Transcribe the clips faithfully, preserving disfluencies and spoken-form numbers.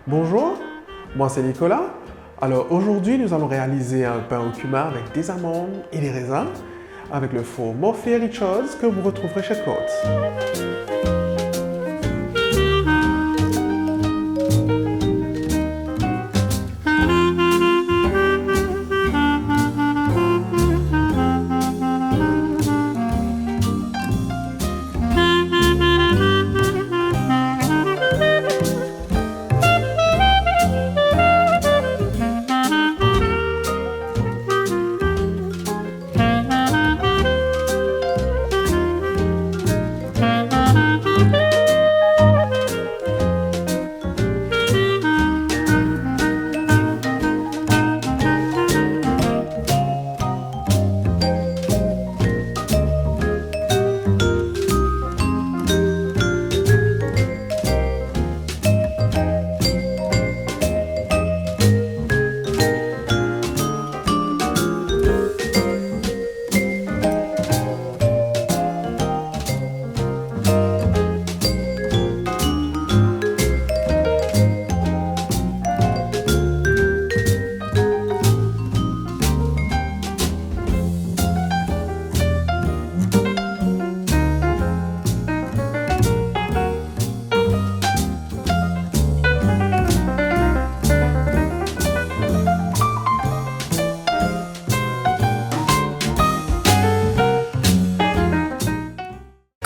Bonjour, moi c'est Nicolas. Alors aujourd'hui, nous allons réaliser un pain au cumin avec des amandes et des raisins avec le four Morphy Richards que vous retrouverez chez Courts.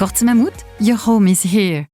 Courts Mammouth, your home is here.